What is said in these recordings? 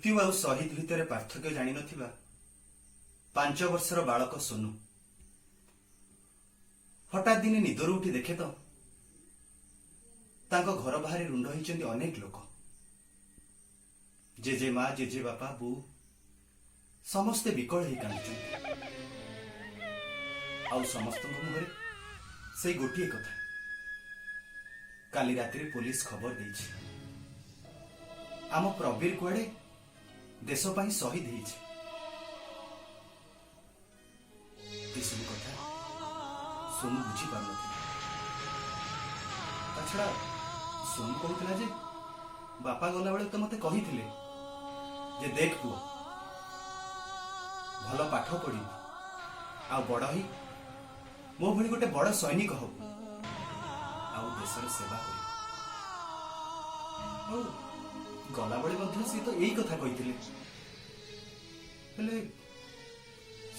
ମୃତ୍ୟୁ ଆଉ ଶହୀଦ ଭିତରେ ପାର୍ଥକ୍ୟ ଜାଣିନଥିବା 5 ବର୍ଷର ବାଳକ ସୋନୁ ହଠାତ୍ ଦିନେ ନିଦରୁ ଉଠି ଦେଖେ ତ ତାଙ୍କ ଘର ବାହାରେ ରୁଣ୍ଡ ହେଇଛନ୍ତି ଅନେକ ଲୋକ। ଜେଜେ ମା, ଜେଜେ ବାପା, ବୋଉ ସମସ୍ତେ ବିକଳ ହେଇ କାନ୍ଦୁଛନ୍ତି। ଆଉ ସମସ୍ତଙ୍କ ମୁହଁରେ ସେଇ ଗୋଟିଏ କଥା, କାଲି ରାତିରେ ପୋଲିସ ଖବର ଦେଇଛି, ଆମ ପ୍ରବୀର କୁଆଡେ ଦେଶ ପାଇଁ ଶହୀଦ ହେଇଛି। ଏସବୁ କଥା ସୋନୁ ବୁଝିପାରୁନଥିଲା। ତା ଛଡା ସୋନୁ କହୁଥିଲା ଯେ ବାପା ଗଲାବେଳେ ତ ମତେ କହିଥିଲେ ଯେ ଦେଖ ପୁଅ, ଭଲ ପାଠ ପଢିବୁ ଆଉ ବଡ ହେଇ ମୋ ଭଳି ଗୋଟେ ବଡ ସୈନିକ ହବୁ ଆଉ ଦେଶର ସେବା କରିବୁ। ଆଉ ଗଲାବେଳେ ମଧ୍ୟ ସେ ତ ଏଇ କଥା କହିଥିଲେ। ହେଲେ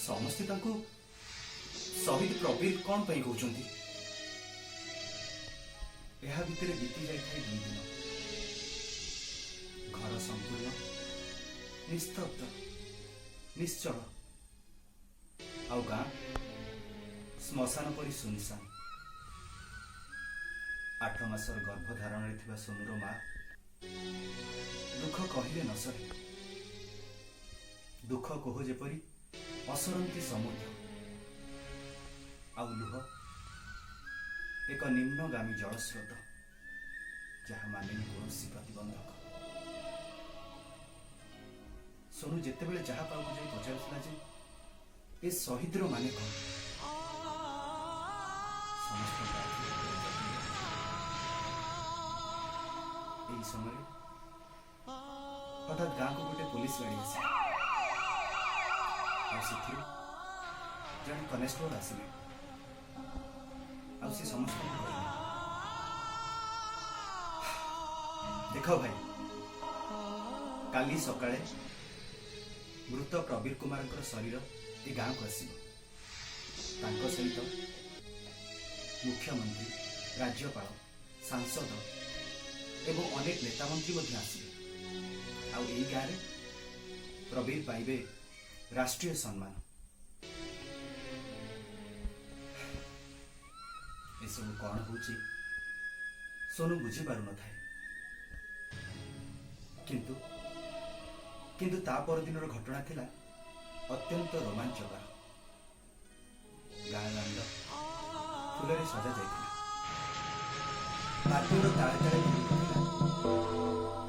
ସମସ୍ତେ ତାଙ୍କୁ ଶହୀଦ ପ୍ରବୀର କଣ ପାଇଁ କହୁଛନ୍ତି? ଏହା ଭିତରେ ବିତି ଯାଇଥାଏ 2 ଦିନ। ଘର ସମ୍ପୂର୍ଣ୍ଣ ନିସ୍ତବ୍ଧ, ନିଶ୍ଚଳ ଆଉ ଗାଁ ଶ୍ମଶାନ ପରି ସୁନସାନ। 8 ମାସର ଗର୍ଭଧାରଣରେ ଥିବା ସୋନୁର ମା ଦୁଃଖ କହିଲେ ନ ସରେ। ଦୁଃଖ କୋହ ଯେପରି ଅସରନ୍ତି ସମୁଦ୍ର ଆଉ ଲୁହ ଏକ ନିମ୍ନଗାମୀ ଜଳସ୍ରୋତ, ଯାହା ମାନେନି କୌଣସି ପ୍ରତିବନ୍ଧକ। ସୋନୁ ଯେତେବେଳେ ଯାହା ପାଖକୁ ଯାଇ ପଚାରୁଥିଲା ଯେ ଏ ଶହୀଦର ମାନେ କଣ, ସମସ୍ତଙ୍କ ଆଖି ଜଳ। ଏହି ସମୟରେ ହଠାତ୍ ଗାଁକୁ ଗୋଟେ ପୋଲିସ ଗାଡ଼ି ଆସିଲା ଆଉ ସେଥିରୁ ଜଣେ କନେଷ୍ଟବଳ ଆସିଲେ ଆଉ ସେ ସମସ୍ତଙ୍କୁ କହିଲେ, ଦେଖ ଭାଇ, କାଲି ସକାଳେ ମୃତ ପ୍ରବୀର କୁମାରଙ୍କର ଶରୀର ଏ ଗାଁକୁ ଆସିବ। ତାଙ୍କ ସହିତ ମୁଖ୍ୟମନ୍ତ୍ରୀ, ରାଜ୍ୟପାଳ, ସାଂସଦ ଏବଂ ଅନେକ ନେତା ମନ୍ତ୍ରୀ ମଧ୍ୟ ଆସିବେ ଆଉ ଏଇ ଗାଁରେ ପ୍ରବୀର ପାଇବେ ରାଷ୍ଟ୍ରୀୟ ସମ୍ମାନ। ଏସବୁ କଣ ହଉଛି ସୋନୁ ବୁଝିପାରୁନଥାଏ। କିନ୍ତୁ କିନ୍ତୁ ତା ପରଦିନର ଘଟଣା ଥିଲା ଅତ୍ୟନ୍ତ ରୋମାଞ୍ଚକର। ଗାଁ ଦାଣ୍ଡ ଫୁଲରେ ସଜା ଯାଇଥିଲା। ବାଦ୍ୟର ତାଳେ ତାଳେ ଭରି ଉଠୁଥିଲା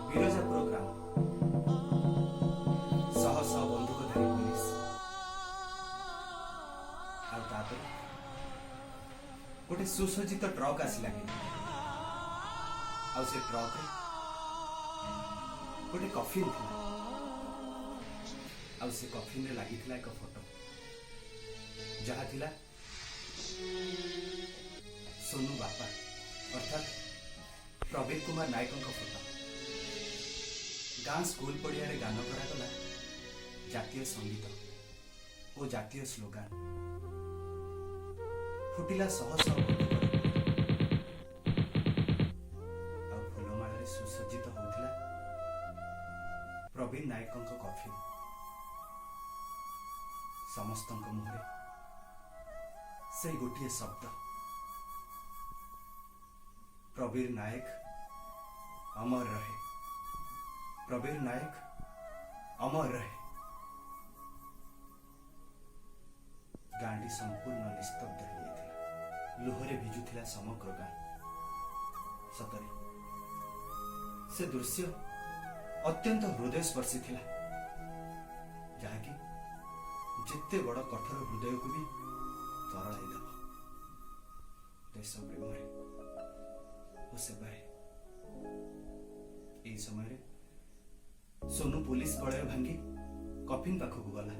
ବିରଜାପୁର ଗ୍ରାମ। ଶହ ଶହ ବନ୍ଧୁକଧାରୀ ପୋଲିସ ଆଉ ତାପରେ ଗୋଟେ ସୁସଜ୍ଜିତ ଟ୍ରକ୍ ଆସି ଲାଗିଲା ଆଉ ସେ ଟ୍ରକରେ ଗୋଟେ କଫିନ୍ ଥିଲା ଆଉ ସେ କଫିନରେ ଲାଗିଥିଲା ଏକ ଫଟୋ, ଯାହା ଥିଲା ସୋନୁ ବାପା ଅର୍ଥାତ୍ ପ୍ରବୀର କୁମାର ନାୟକଙ୍କ ଫଟୋ। ଗାଁ ସ୍କୁଲ ପଡ଼ିଆରେ ଗାନ କରାଗଲା ଜାତୀୟ ସଙ୍ଗୀତ ଓ ଜାତୀୟ ସ୍ଲୋଗାନ। ଫୁଟିଲା ଶହ ଶହ ବନ୍ଧୁକର ଗୁଳି ଆଉ ଫୁଲମାଳରେ ସୁସଜ୍ଜିତ ହେଉଥିଲା ପ୍ରବୀଣ ନାୟକଙ୍କ କଫିନ୍। ସମସ୍ତଙ୍କ ମୁହଁରେ ସେଇ ଗୋଟିଏ ଶବ୍ଦ, ପ୍ରବୀର ନାୟକ ଅମର ରହେ, ପ୍ରବୀର ନାୟକ ଅମର ରହେ। ଗାଁଟି ସମ୍ପୂର୍ଣ୍ଣ ନିସ୍ତବ୍ଧ ହେଇଯାଇଥିଲା। ଲୁହରେ ଭିଜୁଥିଲା ସମଗ୍ର ଗାଁ। ସତରେ ସେ ଦୃଶ୍ୟ ଅତ୍ୟନ୍ତ ହୃଦୟସ୍ପର୍ଶୀ ଥିଲା, ଯାହାକି ଯେତେ ବଡ଼ କଠୋର ହୃଦୟକୁ ବି ତରଳାଇ ଦେବ ଦେଶ ପ୍ରେମରେ ଓ ସେବାରେ। ଏହି ସମୟରେ ସୋନୁ ପୋଲିସ ବଳୟ ଭାଙ୍ଗି କଫିନ୍ ପାଖକୁ ଗଲା।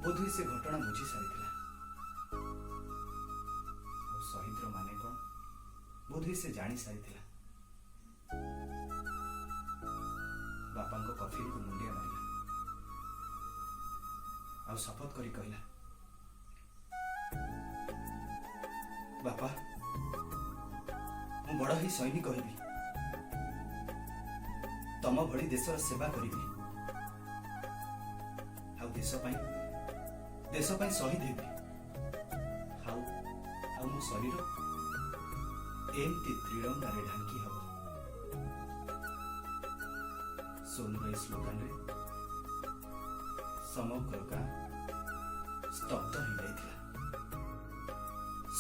ବୋଧହୁଏ ସେ ଘଟଣା ବୁଝି ସାରିଥିଲା ଆଉ ଶହୀଦର ମାନେ କଣ ବୋଧହୁଏ ସେ ଜାଣି ସାରିଥିଲା। ବାପାଙ୍କ କଫିନକୁ ମୁଣ୍ଡିଆ ମାରିଲା ଆଉ ଶପଥ କରି କହିଲା, ବାପା, ମୁଁ ବଡ଼ ହେଇ ସୈନିକ ହେବି। ତମ ଭଳି ଦେଶର ସେବା କରିବି, ଆଉ ଦେଶ ପାଇଁ ଶହୀଦ ହେବି, ଆଉ ଆଉ ମୋ ଶରୀର ଏମିତି ତ୍ରିରଙ୍ଗାରେ ଢାଙ୍କି ହବ। ସୋନୁର ଏହି ସ୍ଲୋଗାନରେ ସମଗ୍ର ଗାଁ ସ୍ତବ୍ଧ ହେଇଯାଇଥିଲା।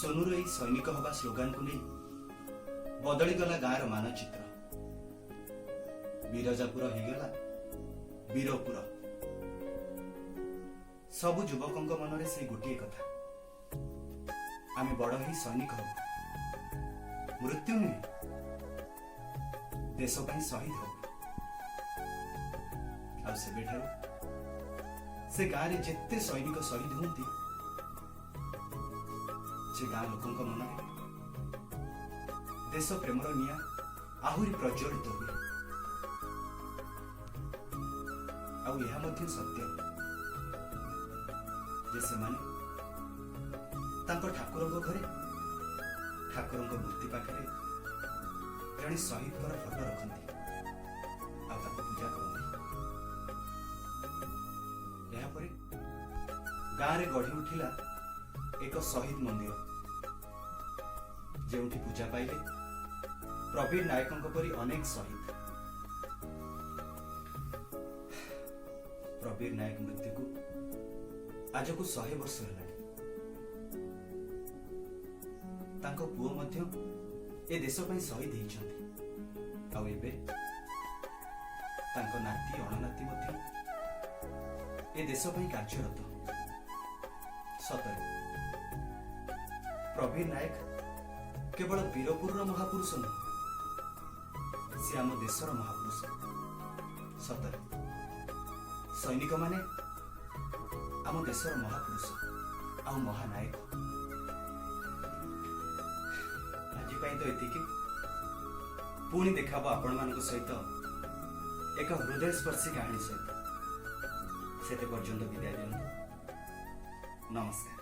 ସୋନୁର ଏହି ସୈନିକ ହବା ସ୍ଲୋଗାନକୁ ନେଇ ବଦଳିଗଲା ଗାଁର ମାନଚିତ୍ର। ବିରଜାପୁର ହେଇଗଲା ବୀରପୁର। ସବୁ ଯୁବକଙ୍କ ମନରେ ସେଇ ଗୋଟିଏ କଥା, ଆମେ ବଡ ହେଇ ସୈନିକ ହବୁ, ମୃତ୍ୟୁ ନୁହେଁ, ଦେଶ ପାଇଁ ଶହୀଦ ହବୁ। ଆଉ ସେବେଠାରୁ ସେ ଗାଁରେ ଯେତେ ସୈନିକ ଶହୀଦ ହୁଅନ୍ତି, ସେ ଗାଁ ଲୋକଙ୍କ ମନରେ ଦେଶ ପ୍ରେମର ନିଆଁ ଆହୁରି ପ୍ରଜ୍ୱଳିତ ହୁଏ। ଆଉ ଏହା ମଧ୍ୟ ସତ୍ୟ ଯେ ସେମାନେ ତାଙ୍କ ଠାକୁରଙ୍କ ଘରେ, ଠାକୁରଙ୍କ ମୂର୍ତ୍ତି ପାଖରେ ଜଣେ ଶହୀଦଙ୍କର ଫଟୋ ରଖନ୍ତି ଆଉ ତାକୁ ପୂଜା କରନ୍ତି। ଏହାପରେ ଗାଁରେ ଗଢ଼ି ଉଠିଲା ଏକ ଶହୀଦ ମନ୍ଦିର, ଯେଉଁଠି ପୂଜା ପାଇଲେ ପ୍ରବୀର ନାୟକଙ୍କ ପରି ଅନେକ ଶହୀଦ। ପ୍ରବୀର ନାୟକ ମୃତ୍ୟୁକୁ ଆଜକୁ 100 ବର୍ଷ ହେଲାଣି। ତାଙ୍କ ପୁଅ ମଧ୍ୟ ଏ ଦେଶ ପାଇଁ ଶହୀଦ ହେଇଛନ୍ତି। ଆଉ ଏବେ ତାଙ୍କ ନାତି, ଅଣନାତି ମଧ୍ୟ ଏ ଦେଶ ପାଇଁ କାର୍ଯ୍ୟରତ। ସତରେ ପ୍ରବୀର ନାୟକ କେବଳ ବୀରପୁରର ମହାପୁରୁଷ ନୁହଁ, ସେ ଆମ ଦେଶର ମହାପୁରୁଷ। ସତରେ ସୈନିକମାନେ ଆମ ଦେଶର ମହାପୁରୁଷ ଆଉ ମହାନାୟକ। ଆଜି ପାଇଁ ତ ଏତିକି। ପୁଣି ଦେଖାହେବ ଆପଣମାନଙ୍କ ସହିତ ଏକ ହୃଦୟସ୍ପର୍ଶୀ କାହାଣୀ ସହିତ। ସେତେ ପର୍ଯ୍ୟନ୍ତ ବିଦାୟ ଦିଅନ୍ତୁ। ନମସ୍କାର।